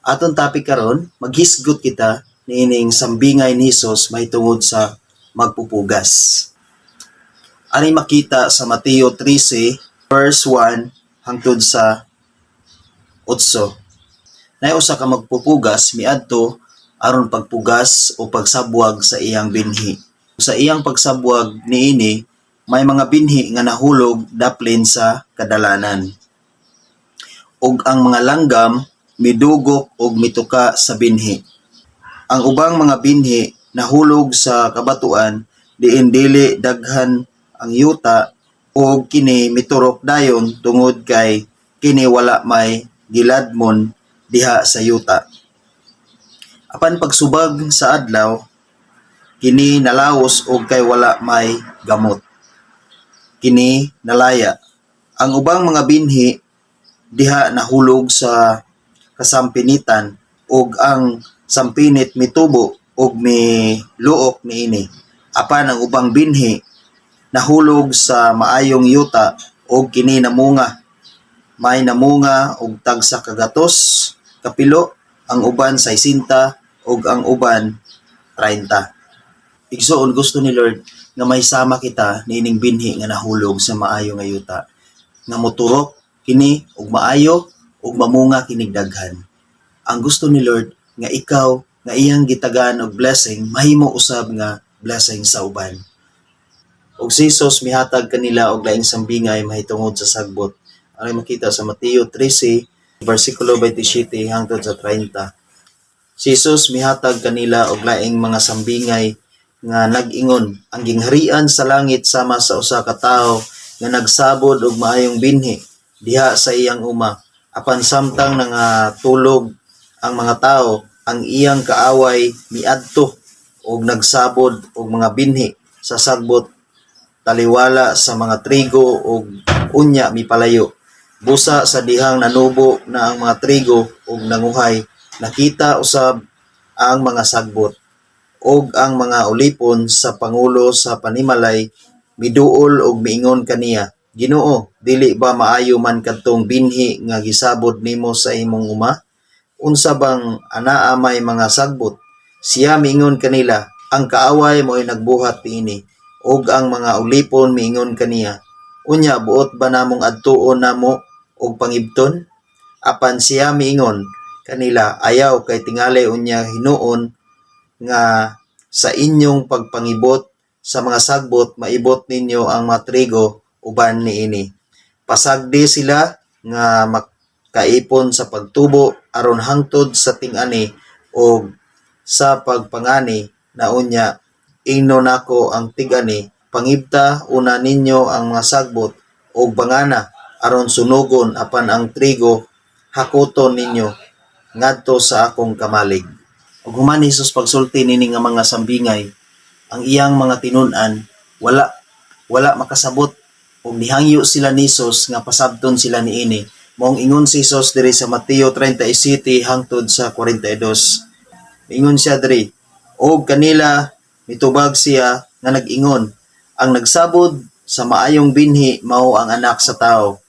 Atong topic karon, maghisgot kita niining sambingay ni Hesus mahitungod sa magpupugas. Ani makita sa Mateo 13 verse 1 hangtod sa 8. Naay usa ka magpupugas miadto aron pagpugas o pagsabwag sa iyang binhi. Sa iyang pagsabwag niini, may mga binhi nga nahulog daplin sa kadalanan. Ug ang mga langgam midugok og mituka sa binhi. Ang ubang mga binhi nahulog sa kabatuan diin dili daghan ang yuta, ug kini miturok dayon tungod kay kini wala may giladmon diha sa yuta. Apan pagsubag sa adlaw, kini nalaos, og kay wala may gamot, kini nalaya. Ang ubang mga binhi diha nahulog sa kasampinitan, ug ang sampinit mitubo ug miluok niini. Apan ang ubang binhi nahulog sa maayong yuta ug kini namunga. May namunga og tagsa kagatos kapilo, ang uban 60 ug ang uban 30. Igsoon, gusto ni Lord nga mahisama kita niining binhi nga nahulog sa maayo nga yuta, nga moturok kini og maayo ug mamunga kinig daghan. Ang gusto ni Lord nga ikaw nga iyang gitagaan og blessing mahimo usab nga blessing sa uban. Ug si Jesus mihatag kanila og laing sambingay mahitungod sa sagbot. Aray makita sa Mateo 13 versikulo 27 hangtod sa 30. Si Jesus mihatag kanila og laing mga sambingay nga nag-ingon, "Ang gingharian sa langit sama sa usa ka tawo nga nagsabod og maayong binhi diha sa iyang uma. Apan samtang nangatulog ang mga tawo, ang iyang kaaway miadto og nagsabod og mga binhi sa sagbot taliwala sa mga trigo ug unya mipalayo. Busa sa dihang nanubo na ang mga trigo ug nanguhay, nakita usab ang mga sagbot. Ug ang mga ulipon sa pangulo sa panimalay miduol og miingon kaniya, 'Ginoo, dili ba maayo man kadtong binhi nga gisabod nimo sa imong uma? Unsa bang anaa may mga sagbot?' Siya miingon kanila, 'Ang kaaway mo'y nagbuhat niini.' Ug ang mga ulipon miingon kaniya, 'Unya buot ba namong adtuon namo og pangibton?' Apan siya miingon kanila, 'Ayaw, kay tingali unya hinuon nga sa inyong pagpangibot sa mga sagbot maibot ninyo ang mga trigo uban niini. Pasagdi sila nga makaipon sa pagtubo aron hangtod sa ting-ani ug sa pagpangani na unya ingnon nako ang tig-ani, "Pangibta una ninyo ang mga sagbot ug bangana aron sunugon, apan ang trigo hakuton ninyo ngadto sa akong kamalig." Ug human ni Jesus pagsulti nini nga mga sambingay, ang iyang mga tinun-an wala wala makasabot ug nihangyo sila ni Jesus nga pasabton sila niini. Maong ingon si Jesus diri sa Mateo 37 hangtod sa 42. Ingon siya diri, "Og kanila mitubag siya nga nag-ingon, ang nagsabod sa maayong binhi mao ang Anak sa Tao.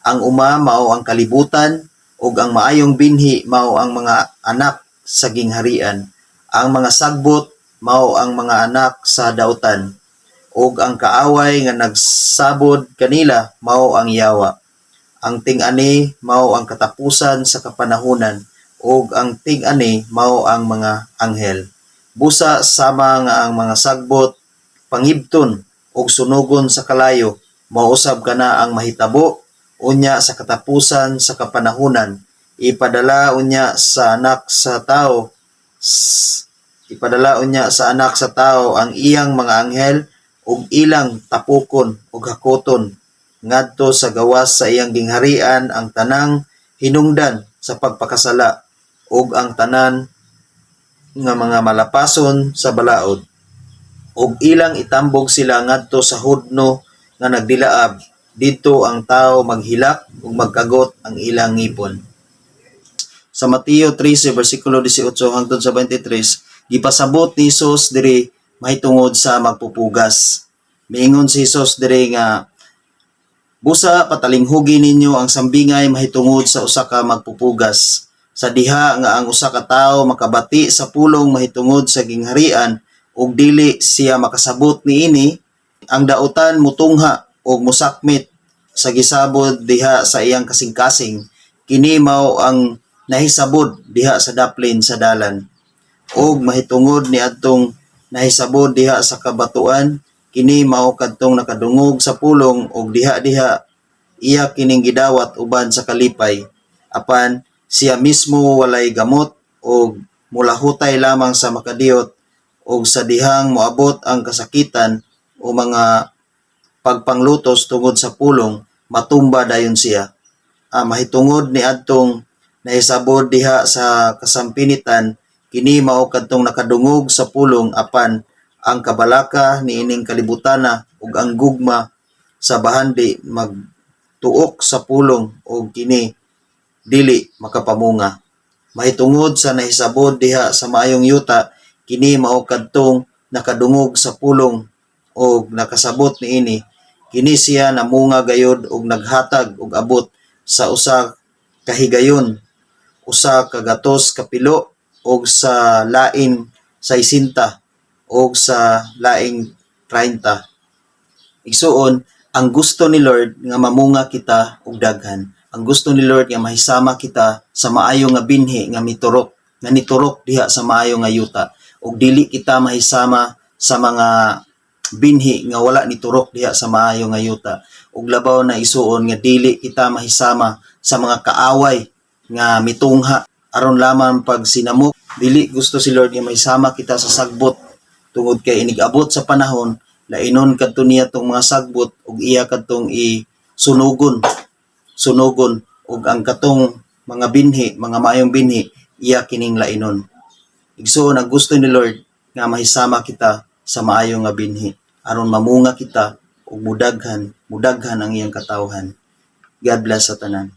Ang uma mao ang kalibutan, ug ang maayong binhi mao ang mga anak sa gingharian. Ang mga sagbot mao ang mga anak sa dautan, ug ang kaaway nga nagsabod kanila mao ang yawa. Ang ting-ani mao ang katapusan sa kapanahunan, ug ang tig-ani mao ang mga anghel. Busa sama nga ang mga sagbot pangibton ug sunugon sa kalayo, mao usab kana ang mahitabo unya sa katapusan sa kapanahunan. Ipadala unya sa Anak sa Tao ang iyang mga anghel ug ilang tapukon ug hakuton ngadto sa gawas sa iyang gingharian ang tanang hinungdan sa pagpakasala ug ang tanan nga mga malapason sa balaod, ug ilang itambog sila ngadto sa hudno nga nagdilaab. Didto ang tao maghilak ug magkagot ang ilang ngipon." Sa Mateo 13 versikulo 18 hangtod sa 23, gipasabot ni Jesus diri mahitungod sa magpupugas. Miingon si Jesus diri nga, "Busa patalinghugi ninyo ang sambingay mahitungod sa usa ka magpupugas. Sa diha nga ang usa ka tawo makabati sa pulong mahitungod sa gingharian ug dili siya makasabot niini, ang dautan mutungha ug mosakmit sa gisabod diha sa iyang kasing-kasing. Kini mao ang nahisabod diha sa daplin sa dalan. Ug mahitungod niadtong nahisabod diha sa kabatuan, kini mao kadtong nakadungog sa pulong ug diha-diha iya kining gidawat uban sa kalipay, apan siya mismo walay gamot ug mulahutay lamang sa makadiyot, ug sa dihang moabot ang kasakitan o mga pagpanglutos tungod sa pulong, matumba dayon siya. Mahitungod niadtong nahisabod diha sa kasampinitan, kini mao kadtong nakadungog sa pulong, apan ang kabalaka niining kalibutana ug ang gugma sa bahandi magtuok sa pulong ug kini dili makapamunga. Mahitungod sa nahisabod diha sa maayong yuta, kini mao kadtong nakadungog sa pulong ug nakasabot niini. Kini siya namunga gayod ug naghatag og abot sa usa ka higayon, usa ka gatos kapilo, ug sa laing 60, ug sa laing 30. Igsuon, ang gusto ni Lord nga mamunga kita og daghan. Ang gusto ni Lord nga mahisama kita sa maayo nga binhi nga miturok, nga niturok diha sa maayo nga yuta, ug dili kita mahisama sa mga binhi nga wala niturok diha sa maayo nga yuta. Ug labaw na, igsuon, nga dili kita mahisama sa mga kaaway nga mitungha aron lamang pagsinamok. Dili gusto si Lord nga mahisama kita sa sagbot, tungod kay inig-abot sa panahon, lainon kadto niya tong mga sagbot ug iya kadtong i sunugon sunugon, ug ang katong mga binhi, mga maayong binhi, iya kining lainon. Igsuon, ang gusto ni Lord nga mahisama kita sa maayo nga binhi aron mamunga kita ug mudaghan, mudaghan ang iyang katawhan. God bless sa tanan.